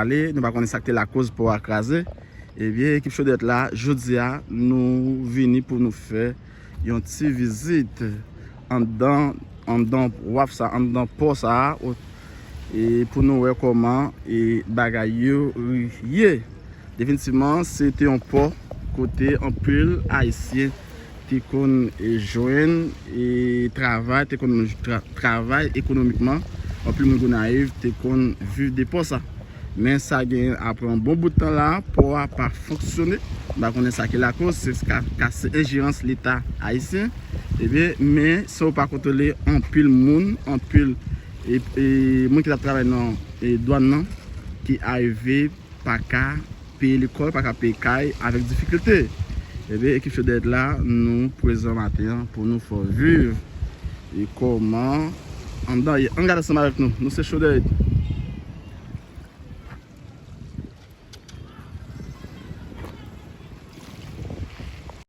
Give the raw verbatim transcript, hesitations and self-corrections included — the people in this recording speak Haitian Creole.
ale, nou pa konnen sa k te lakoz pò a kraze. Ebyen, ekip Chaudette la, jodi a, nou vini pou nou fè yon ti vizit anndan, anndan waf sa, anndan pò sa a, o- e pou nou wè kòman e bagay yo ye. Definitivman, se te yon pò kote anpil Ayisyen te konn e, jwenn e, travay, te konn tra- travay ekonomikman. Anpil moun Gonayiv te konn viv de pò sa. Men sa gen apre yon bon bout tan la, pò a pa fonksyone. M pa konnen sa ki lakoz, se ka- ka- se enjerans Leta ayisyen. Ebyen, men si w pa kontwole anpil moun, anpil e, e, moun ki t ap travay nan e, dwàn nan, ki arive pa ka peye lekòl, pa ka peye kay avèk difikilte. Ebyen, ekip Chaudette la, nou prezan maten an pou nou fè w viv e kòman anndan ye. Ann gade ansanm avèk nou. Nou se Chaudette.